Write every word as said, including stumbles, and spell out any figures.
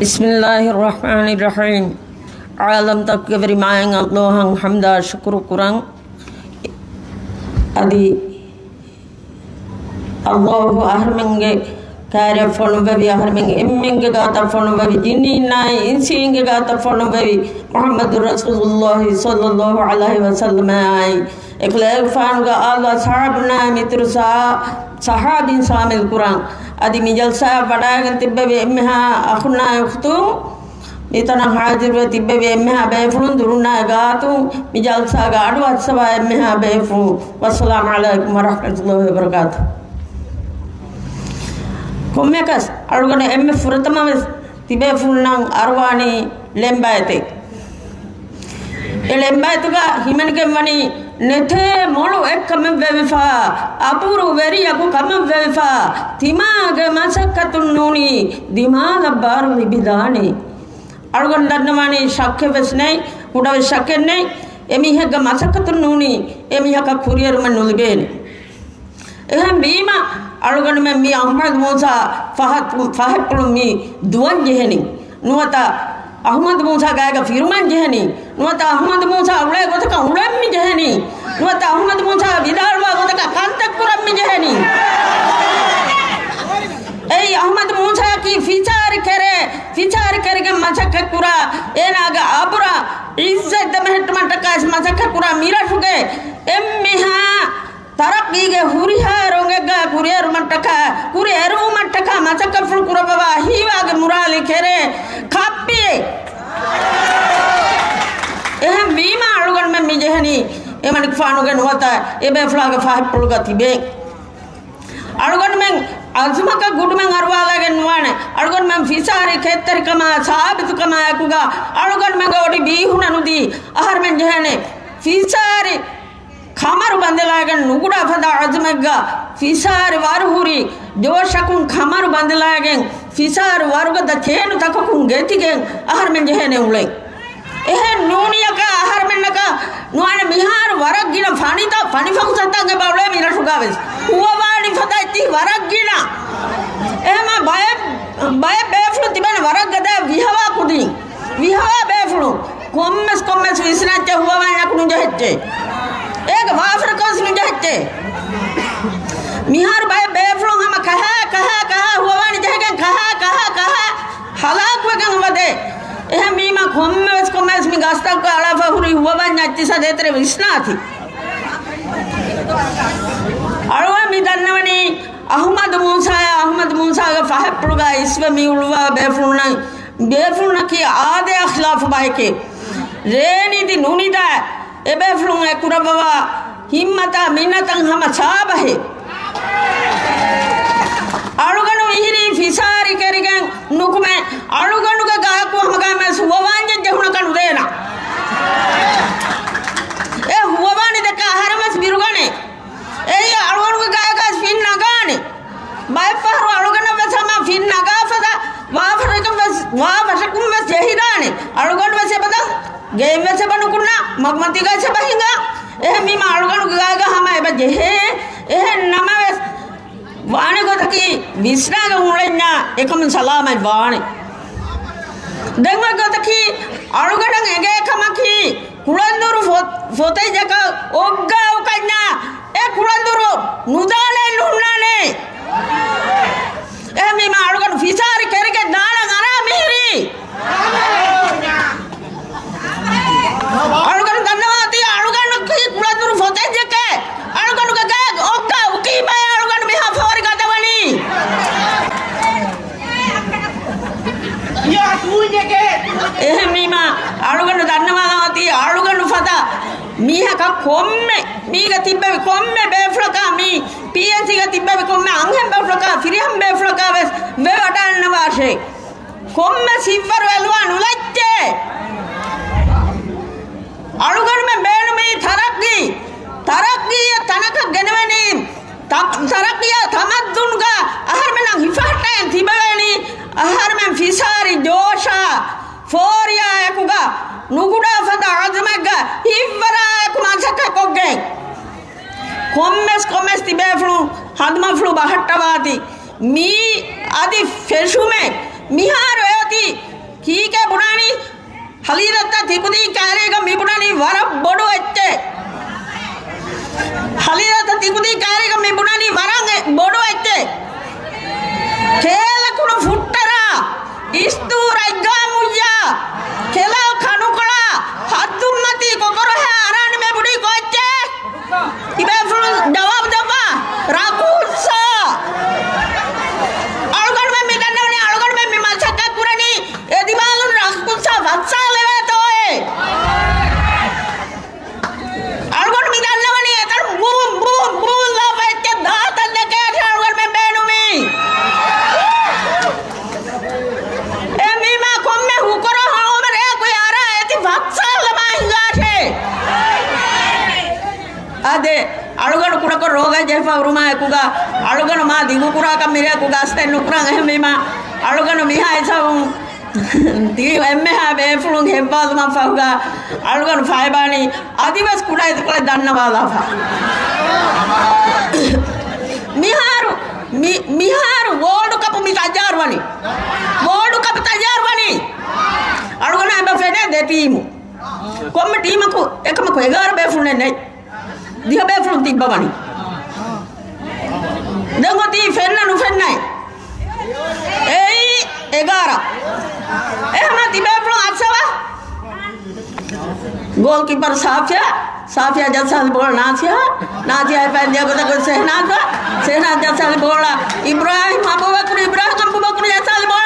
ބިސްމިއްލާހިއްރަޙްމާނިއްރަޙީމް. ޢާލަމްތަކުގެ ވެރި މާތް ﷲ އަށް ޙަމްދާ ޝުކުރު ކުރަން. އަދި ﷲ އަހަރުމެންގެ ކާރިއަށް ފޮނުއްވެވި، އަހަރުމެން އެންމެންގެ ގާތަށް ފޮނުއްވެވި، ޖިންނީންނާއި އިންސީންގެ ގާތަށް ފޮނުއްވެވި މުޙައްމަދު ރަސޫލުﷲ ޞައްލަﷲ ޢަލައިހި ވަސައްލަމާއި، އެކަލޭގެފާނުގެ އާލު އަޞްޙާބުންނާއި މިތުރު ޞަ-، ޞަޙާބީން ޝާމިލް ކުރަން. އަދި މި ޖަލްސާއަށް ވަޑައިގެން ތިއްބެވި އެންމެހާ އަޚުންނާއި އުޚްތުން، މިތަނަށް ޙާޟިރުވެ ތިއްބެވި އެންމެހާ ބޭފުޅުން، ދުރުންނާއި ގާތުން، މި ޖަލްސާގަ އަޑުއައްސަވާ އެންމެހާ ބޭފުޅުން، ވައްސަލާމް ޢަލައިކުމް ވަރަޙްމަތުﷲ ވަބަރަކާތުހު. ކޮންމެއަކަސް އަޅުގަނޑު އެންމެ ފުރަތަމަވެސް ތިބޭފުޅުންނަށް އަރުވާނީ ޅެންބައިތެއް. އެ ޅެންބައިތުގަ ހިމެނިގެން ވަނީ ނެތޭ މޮޅު އެއްކަމެއް ވެވިފަ، އަބުރު ވެރިޔަކު ކަމަށް ވެވިފަ، ތިމާގެ މަސައްކަތުން ނޫނީ ދިމާލަށް ބާރު ލިބިދާނެ. އަޅުގަނޑު ދަންނަވާނީ ޝައްކެއް ވެސް ނެތް، ކުޑަވެސް ޝައްކެއް ނެތް، އެ މީހެއްގެ މަސައްކަތުން ނޫނީ އެ މީހަކަށް ކުރިއެރުމެއް ނުލިބޭނެ. އެހެން ވީމަ، އަޅުގަނޑުމެން މީ އަޙްމަދު މޫސާ ފަހަތް، ފަހަތްޕުޅުން މީ ދުވަން ޖެހެނީ. ނުވަތަ އަޙްމަދު މޫސާ ގާތްގަ ފިރުމަން ޖެހެނީ. ނުވަތަ އަޙްމަދު މޫސާ އުޅޭ ގޮތަކަށް އުޅެން މި ޖެހެނީ. ނުވަތަ އަޙްމަދު މޫސާ ވިދާޅުވާ ގޮތަކަށް ކަންތައް ކުރަން މި ޖެހެނީ. އެއީ އަޙްމަދު މޫސާއަކީ ފިސާރި ކެރޭ، ފިސާރި ކެރިގެން މަސައްކަތް ކުރާ، އޭނާގެ އަބުރާ އިއްޒަތް ދެމެހެއްޓުމަށްޓަކާ މަސައްކަތް ކުރާ މިރަށުގެ އެންމެހާ ތަރައްގީގެ ހުރިހާ ރޮނގެއްގަ ކުރިއެރުމަށްޓަކާ، ކުރިއެރުވުމަށްޓަކާ މަސައްކަތްފުޅު ކުރައްވަވާ ހީވާގެ މުރާލި ކެރޭ ކައްޕިއެއް. އެހެން ވީމާ އަޅުގަނޑުމެން މި ޖެހެނީ އެމަނިކުފާނުގެ ނުވަތަ އެބޭފުޅާގެ ފަހަތްޕުޅުގަ ތިބޭ. އަޅުގަނޑުމެން އަޒުމަކަށް ގުޑުމެއް އަރުވާލައިގެން ނުވާނެ. އަޅުގަނޑުމެން ފިސާރި ކެތްތެރިކަމާ ސާބިތުކަމާ އެކުގަ އަޅުގަނޑުމެންގެ އޮޑި ބީހުނަ ނުދީ އަހަރުމެން ޖެހޭނެ ފިސާރި ކަމަރު ބަނދެލާގެން ނުގުޑާ ފަދަ އަޒުމެއްގަ ފިސާރި ވަރު ހުރި ޖޯޝަކުން ކަމަރު ބަނދެލާގެން ފިސާރި ވަރުގަދަ ޗޭނުތަކަކުން ގެތިގެން އަހަރުމެން ޖެހޭނެ އުޅެން. އެހެން ނޫނިޔަކަށް އަހަރުމެންނަކަށް ނުވާނެ މިހާރު ވަރަށް ގިނަ ފަނިތައް، ފަނިފަކުސަތައް އެބަ އުޅޭ މިރަށުގަވެސް. ހުވަވާނި ފަދައިތީ ވަރަށް ގިނަ. އެހެމަ ބައެއް، ބައެއް ބޭފުޅުން ތިބޭނެ ވަރަށް ގަދަ ވިހަވާ ކުދިން. ވިހަވާ ބޭފުޅުން. ކޮންމެސް ކޮންމެސް ވިސްނައްޗެ ހުވަވާންޏަކު ނުޖެހެއްޗޭ. އޭގެ ވާފަރަކަސް ނުޖެހެއްޗޭ. މިހާރު ބައެއް ބޭފުޅުން ހަމަ ކަހާ، ކަހާ، ކަހާ ހުވަވާން ޖެހިގެން ކަހާ، ކަހާ، ކަހާ ހަލާކުވެގެން އުވަދޭ. އެހެންވީމަ ކޮންމެވެސް ކޮންމެވެސް މި ގަސްތަކުގަ އަޅާފަ ހުރި ހުވަވާންޏަ އައްޗިސަ ދޭތެރެ ވިސްނާތި. އަޅުވާ މި ދަންނަވަނީ އަހުމަދު މޫސާޔާ، އަހުމަދު މޫސާގެ ފަހަތްޕުޅުގަ އިސްވެ މި އުޅުވާ ބޭފުޅުންނަށް ބޭފުޅުންނަކީ އާދަޔާ ޚިލާފު ބައެކޭ. ރޭނިދި ނުނިދާ އެބޭފުޅުން އެ ކުރައްވަވާ ހިއްމަތާ މިންނަތަށް ހަމަ ސާބަހޭ. އަޅުގަނޑު މިހިރީ ފިސާރި ކެރިގެން ނުކުމެ، އަޅުގަނޑުގެ ގާކު ހަމަގައިމެސް ހުވަވާންޖެއްޖެ ހުނަކަ ނުދޭނަ. އެ ހުވަވާނި ދެކެ އަހަރެމެސް ބިރުގަނެ. އެއީ އަޅުގަނޑުގެ ގާގަސް ފިން ނަގާނެ. ބައެއްފަހަރު އަޅުގަނޑަށްވެސް ހަމަ ފިން ނަގާފަދަ ވާފަރިކަން ވެސް، ވާ ވަށަކުން ވެސް ޖެހިދާނެ. އަޅުގަނޑު ވެސް އެބަދަ ގެއިން ވެސް އެބަ ނުކުންނަ، މަގުމަތީގަ ވެސް އެބަ ހިނގާ. އެހެންވީމަ އަޅުގަނޑުގެ ގާގަ ހަމަ އެބަ ޖެހޭ. އެހެން ނަމަވެސް، ވާނެ ގޮތަކީ ވިސްނާގެ އުޅެންޏާ އެކަމުން ސަލާމަތް ވާނެ. ދެން އޮތް ގޮތަކީ އަޅުގަނޑަށް އެނގޭ ކަމަކީ، ކުޅަނދުރު ފޮ-، ފޮތެއްޔަކަށް އޮއްގާ އުކަންޏާ އެ ކުޅަނދުރު ނުދާނެ ނުހުންނާނެ. އެހެންވީމަ އަޅުގަނޑު ފިސާރި ކެރިގެން ދާނަން އަރާ މިހިރީ. އަޅުގަނޑު ދަންނަވާތީ އަޅުގަނޑަކީ ކުޅަނދުރު ފޮތެއްޔެކޭ. އަޅުގަނޑުގެ ގާ އޮއްގާ އުކީމައޭ އަޅުގަނޑު މިހާ ފޯރި ގަދަވަނީ. އެހެންވީމަ އަޅުގަނޑު ދަންނަވާލަން އޮތީ އަޅުގަނޑު ފަދަ މީހަކަށް ކޮންމެ މީގަ ތިއްބެވި ކޮންމެ ބޭފުޅަކާ، މީ ޕީއެންސީގަ ތިއްބެވި ކޮންމެ އަންހެން ބޭފުޅަކާ، ފިރިހެން ބޭފުޅަކާ ވެސް ވެވަޑައިންނަވާށޭ. ކޮންމެ ސިއްވަރު އެލުވާ ނުލައްޗޭ. އަޅުގަނޑުމެން ބޭނުމީ ތަރައްގީ، ތަރައްގީއަށް ތަނަކަށް ގެނެވެނީ، ތަ-، ތަރައްގީއާ ތަމައްދުންގަ އަހަރުމެންނަށް ހިފަހައްޓައިން ތިބެވޭނީ، އަހަރުމެން ފިސާރި ޖޯޝާ ފޯރިޔާ އެކުގަ ނުގުޑާ ފަދަ އަޒުމެއްގަ ހިތްވަރާއެކު މަސައްކަތްކޮށްގެން. ކޮންމެސް ކޮންމެސް ތިބޭފުޅުން ހަނދުމަފުޅު ބަހައްޓަވާތި. މީ އަދި ފެށުމެއް. މިހާރު އެއޮތީ ކީކޭ ބުނާނީ؟ ހަލީލަތަށް ތިކުދީ ކައިރީގަ މިބުނަނީ ވަރަށް ބޮޑު އެއްޗެއް. ހަލީލަތަށް ތިކުދީ ކައިރީގަ މިބުނަނީ ވަރަށް އެ-، ބޮޑު އެއްޗެއް. ކޭލަކުނު ފުއްޓަރާ، އިސްދޫ ރަތްގާ މުއްޔާ، ކެލަ ކަނުކޮޅާ، ހައްދުންމަތީ ކޮކޮރޮހެއް އަރާނެ މި ބުނީ ކޮއެއްޗެއް؟ ތިބޭފުޅުން ޖަވާބު ދެއްވާ. ރަކުއްސާ. އަޅުގަނޑުމެން މި ދަންނަވަނީ، އަޅުގަނޑުމެން މި މަސައްކަތް ކުރަނީ އެ ދިމާލުން ރަކުއްސާ ފައްސާލެވޭތޯއޭ. އަޅުގަނޑު މި ދަންނަވަނީ އެތަން ބޫން، ބޫން، ބޫން ލާފަ އެއްޗެއް ދާތަން ދެކޭތީ އަޅުގަނޑުމެން ބޭނުމީ. އެ މީމާ ކޮންމެ ހުކުރު ހަމަ ރެއަކު ޔާރާ އެތި ފައްސާލަމާ ހިނގާށޭ. އާދެ، އަޅުގަނޑު ކުޑަކޮށް ރޯގާ ޖެހިފަ ހުރުމާ އެކުގަ، އަޅުގަނޑު މާ ދިގުކުރާކަށް މިރެއަކު ގަސްތެއް ނުކުރަން. އެހެންވީމާ، އަޅުގަނޑު މިހާ ހިސާބުން ތި އެންމެހާ ބޭފުޅުން ހެއްވާލުމަށް ފަހުގަ، އަޅުގަނޑު ފައިބާނީ އަދިވެސް ކުޑަ އެތިކޮޅެއް ދަންނަވާލާފަ. މިހާރު، މި-، މިހާރު ވޯލްޑް ކަޕު މި ތައްޔާރުވަނީ. ވޯލްޑް ކަޕު ތައްޔާރުވަނީ. އަޅުގަނޑަށް އެބަ ފެނޭ ދެ ޓީމު. ކޮންމެ ޓީމަކު އެކަމަކު އެގާރަ ބޭފުޅުންނެއް ނެތް. ދިހަ ބޭފުޅުން ތިއްބަވަނީ. ދެން އޮތީ ފެންނަ ނުފެންނައި. އެއީ އެގާރަ. އެހެމަ ތިބޭފުޅުން އައްސަވާ. ގޯލްކީޕަރު ސާފިޔާ، ސާފިޔާ ޖައްސާލި ބޯޅަ ނާސިހާ، ނާސިހާ އެފައިން ދިޔަ ގޮތަށް ގޮސް ޝެހްނާޒަށް، ޝެހްނާޒް ޖައްސާލި ބޯޅަ އިބްރާހިމް އަބޫބަކުރު، އިބްރާހިމް އަބޫބަކުރު ޖައްސާލި ބޯޅަ